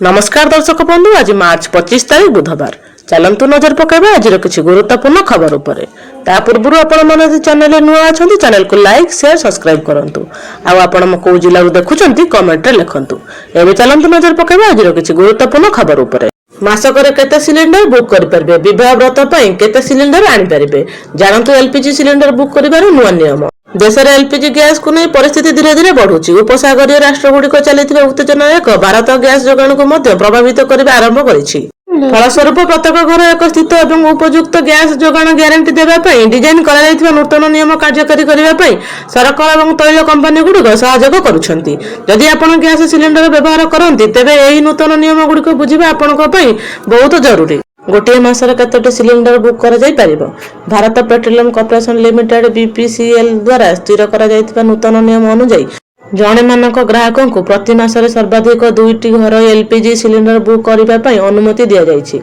ନମସ୍କାର ଦର୍ଶକ ବନ୍ଧୁ, ଆଜି ମାର୍ଚ୍ଚ 25 ତାରିଖ, ବୁଧବାର। ଚାଲନ୍ତୁ ନଜର ପକାଇବା ଆଜିର କିଛି ଗୁରୁତ୍ୱପୂର୍ଣ୍ଣ ଖବର ଉପରେ। ତା ପୂର୍ବରୁ ଆପଣମାନେ ଯଦି ଚ୍ୟାନେଲରେ ନୂଆ ଅଛନ୍ତି, ଚ୍ୟାନେଲକୁ ଲାଇକ୍, ସେୟାର, ସବସ୍କ୍ରାଇବ କରନ୍ତୁ। ଆଉ ଆପଣ କୋଉ ଜିଲ୍ଲାରୁ ଦେଖୁଛନ୍ତି, କମେଣ୍ଟରେ ଲେଖନ୍ତୁ। ଏବେ ଚାଲନ୍ତୁ ନଜର ପକାଇବା ଆଜିର କିଛି ଗୁରୁତ୍ୱପୂର୍ଣ୍ଣ ଖବର ଉପରେ। ମାସକରେ କେତେ ସିଲିଣ୍ଡର ବୁକ୍ କରିପାରିବେ? ବିବାହ ବ୍ରତ ପାଇଁ କେତେ ସିଲିଣ୍ଡର ଆଣିପାରିବେ? ଜାଣନ୍ତୁ ଏଲପିଜି ସିଲିଣ୍ଡର ବୁକ୍ କରିବାର ନୂଆ ନିୟମ। ଦେଶରେ ଏଲପିଜି ଗ୍ୟାସକୁ ନେଇ ପରିସ୍ଥିତି ଧୀରେ ଧୀରେ ବଢୁଛି। ଉପସାଗରୀୟ ରାଷ୍ଟ୍ରଗୁଡ଼ିକ ଚାଲିଥିବା ଉତ୍ତେଜନା ଏକ ଭାରତ ଗ୍ୟାସ ଯୋଗାଣକୁ ମଧ୍ୟ ପ୍ରଭାବିତ କରିବା ଆରମ୍ଭ କରିଛି। ଫଳସ୍ୱରୂପ, ପ୍ରତ୍ୟେକ ଘର ଏକ ସ୍ଥିର ଏବଂ ଉପଯୁକ୍ତ ଗ୍ୟାସ ଯୋଗାଣ ଗ୍ୟାରେଣ୍ଟି ଦେବା ପାଇଁ ଡିଜାଇନ କରାଯାଇଥିବା ନୂତନ ନିୟମ କାର୍ଯ୍ୟକାରୀ କରିବା ପାଇଁ ସରକାର ଏବଂ ତୈଳ କମ୍ପାନୀଗୁଡ଼ିକ ସହଯୋଗ କରୁଛନ୍ତି। ଯଦି ଆପଣ ଗ୍ୟାସ ସିଲିଣ୍ଡର ବ୍ୟବହାର କରନ୍ତି, ତେବେ ଏହି ନୂତନ ନିୟମଗୁଡ଼ିକ ବୁଝିବା ଆପଣଙ୍କ ପାଇଁ ବହୁତ ଜରୁରୀ। ଗୋଟିଏ ମାସରେ କେତୋଟି ସିଲିଣ୍ଡର ବୁକ୍ କରାଯାଇପାରିବ? Bharat petroleum corporation limited, BPCL ଦ୍ୱାରା ସ୍ଥିର କରାଯାଇଥିବା ନୂତନ ନିୟମ ଅନୁଯାୟୀ, ଜଣେ ମାନଙ୍କ ଗ୍ରାହକଙ୍କୁ ପ୍ରତି ମାସରେ ସର୍ବାଧିକ ଦୁଇଟି ଘରୋଇ ଏଲପିଜି ସିଲିଣ୍ଡର ବୁକ୍ କରିବା ପାଇଁ ଅନୁମତି ଦିଆଯାଇଛି।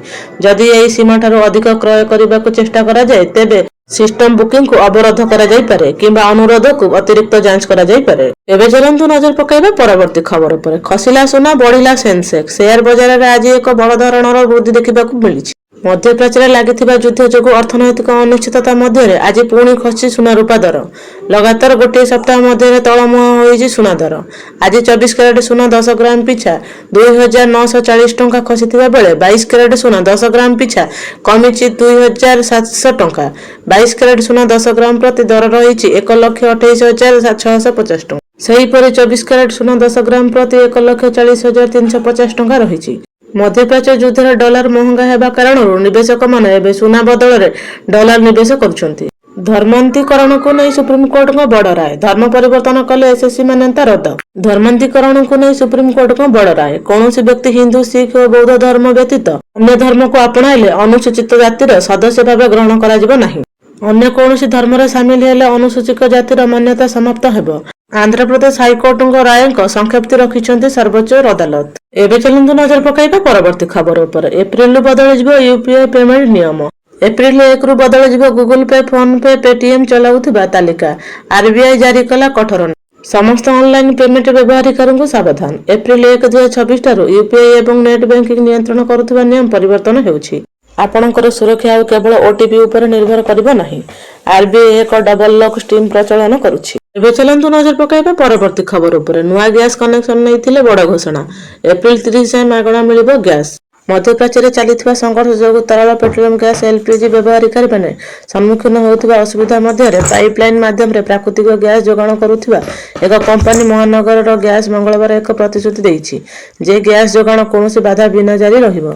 ଯଦି ଏହି ସୀମାଠାରୁ ଅଧିକ କ୍ରୟ କରିବାକୁ ଚେଷ୍ଟା କରାଯାଏ, ତେବେ ସିଷ୍ଟମ ବୁକିଂକୁ ଅବରୋଧ କରାଯାଇପାରେ କିମ୍ବା ଅନୁରୋଧକୁ ଅତିରିକ୍ତ ଯାଞ୍ଚ କରାଯାଇପାରେ। ଏବେ ଚାଲନ୍ତୁ ନଜର ପକାଇବା ପରବର୍ତ୍ତୀ ଖବର ଉପରେ। ଖସିଲା ସୁନା, ବଢିଲା ସେନ୍ସେକ୍ସ। ସେୟାର ବଜାରରେ ଆଜି ଏକ ବଡ଼ ଧରଣର ବୃଦ୍ଧି ଦେଖିବାକୁ ମିଳିଛି। ମଧ୍ୟପ୍ରାଚ୍ୟରେ ଲାଗିଥିବା ଯୁଦ୍ଧ ଯୋଗୁଁ ଅର୍ଥନୈତିକ ଅନିଶ୍ଚିତତା ମଧ୍ୟରେ ଆଜି ପୁଣି ଖସିଛି ସୁନା ରୂପା ଦର। ଲଗାତାର ଗୋଟିଏ ସପ୍ତାହ ମଧ୍ୟରେ ତଳମୁହାଁ ହୋଇଛି ସୁନା ଦର। ଆଜି 24 କ୍ୟାରେଟ ସୁନା 10 ଗ୍ରାମ ପିଛା 2940 ଟଙ୍କା ଖସିଥିବା ବେଳେ 22 କ୍ୟାରେଟ ସୁନା 10 ଗ୍ରାମ ପିଛା କମିଛି 2700 ଟଙ୍କା। 22 କ୍ୟାରେଟ ସୁନା 10 ଗ୍ରାମ ପ୍ରତି ଦର ରହିଛି 1,28,650 ଟଙ୍କା। ସେହିପରି 24 କ୍ୟାରେଟ ସୁନା 10 ଗ୍ରାମ ପ୍ରତି 1,40,350 ଟଙ୍କା ରହିଛି। ମଧ୍ୟପ୍ରାଚ୍ୟ ଯୁଦ୍ଧରେ ଡଲାର ମହଙ୍ଗା ହେବା କାରଣରୁ ନିବେଶକମାନେ ଏବେ ସୁନା ବଦଳରେ ଡଲାର ନିବେଶ କରୁଛନ୍ତି। ଧର୍ମାନ୍ତରୀକରଣକୁ ନେଇ ସୁପ୍ରିମକୋର୍ଟଙ୍କ ବଡ଼ ରାୟ। ଧର୍ମ ପରିବର୍ତ୍ତନ କଲେ ଏସଏସସି ମାନ୍ୟତା ରଦ୍ଦ। ଧର୍ମାନ୍ତରୀକରଣକୁ ନେଇ ସୁପ୍ରିମକୋର୍ଟଙ୍କ ବଡ଼ ରାୟ। କୌଣସି ବ୍ୟକ୍ତି ହିନ୍ଦୁ, ଶିଖ ଓ ବୌଦ୍ଧ ଧର୍ମ ବ୍ୟତୀତ ଅନ୍ୟ ଧର୍ମକୁ ଆପଣାଇଲେ ଅନୁସୂଚିତ ଜାତିର ସଦସ୍ୟ ଭାବେ ଗ୍ରହଣ କରାଯିବ ନାହିଁ। ଅନ୍ୟ କୌଣସି ଧର୍ମରେ ସାମିଲ ହେଲେ ଅନୁସୂଚିତ ଜାତିର ମାନ୍ୟତା ସମାପ୍ତ ହେବ। ଆନ୍ଧ୍ରପ୍ରଦେଶ ହାଇକୋର୍ଟଙ୍କ ରାୟଙ୍କ ସଂକ୍ଷେପ୍ତି ରଖିଛନ୍ତି ସର୍ବୋଚ୍ଚ ଅଦାଲତ। ଏବେ ଚାଲନ୍ତୁ ନଜର ପକାଇବା ପରବର୍ତ୍ତୀ ଖବର ଉପରେ। ଏପ୍ରିଲରୁ ବଦଳିଯିବ ୟୁପିଆଇ ପେମେଣ୍ଟ ନିୟମ। ଏପ୍ରିଲ 1ରୁ ବଦଳିଯିବ Google pay, phone pay, Paytm ଚଲାଉଥିବା ତାଲିକା। ଆରବିଆଇ ଜାରି କଲା କଠୋର। ସମସ୍ତ ଅନଲାଇନ ପେମେଣ୍ଟ ବ୍ୟବହାରକାରୀଙ୍କୁ ସାବଧାନ। ଏପ୍ରିଲ 1, 2026 ଠାରୁ ୟୁପିଆଇ ଏବଂ ନେଟ୍ ବ୍ୟାଙ୍କିଂ ନିୟନ୍ତ୍ରଣ କରୁଥିବା ନିୟମ ପରିବର୍ତ୍ତନ ହେଉଛି। ଆପଣଙ୍କର ସୁରକ୍ଷା ଆଉ କେବଳ ଓଟିପି ଉପରେ ନିର୍ଭର କରିବ ନାହିଁ। ଆରବିଆଇ ଏକ ଡବଲ ଲକ୍ ସିଷ୍ଟମ ପ୍ରଚଳନ କରୁଛି। ଏବେ ଚାଲନ୍ତୁ ନଜର ପକାଇବା ପରବର୍ତ୍ତୀ ଖବର ଉପରେ। ନୂଆ ଗ୍ୟାସ କନେକ୍ସନ ନେଇଥିଲେ ବଡ଼ ଘୋଷଣା। ଏପ୍ରିଲ 30 ଯାଏଁ ମାଗଣା ମିଳିବ ଗ୍ୟାସ। ମଧ୍ୟପ୍ରାଚ୍ୟରେ ଚାଲିଥିବା ସଂଘର୍ଷ ଯୋଗୁଁ ତରଳ ପେଟ୍ରୋଲିୟମ ଗ୍ୟାସ, ଏଲପିଜି ବ୍ୟବହାରକାରୀମାନେ ସମ୍ମୁଖୀନ ହେଉଥିବା ଅସୁବିଧା ମଧ୍ୟରେ ପାଇପଲାଇନ ମାଧ୍ୟମରେ ପ୍ରାକୃତିକ ଗ୍ୟାସ ଯୋଗାଣ କରୁଥିବା ଏକ କମ୍ପାନୀ ମହାନଗର ଗ୍ୟାସ ମଙ୍ଗଳବାର ଏକ ପ୍ରତିଶ୍ରୁତି ଦେଇଛି ଯେ ଗ୍ୟାସ ଯୋଗାଣ କୌଣସି ବାଧା ବିନା ଜାରି ରହିବ।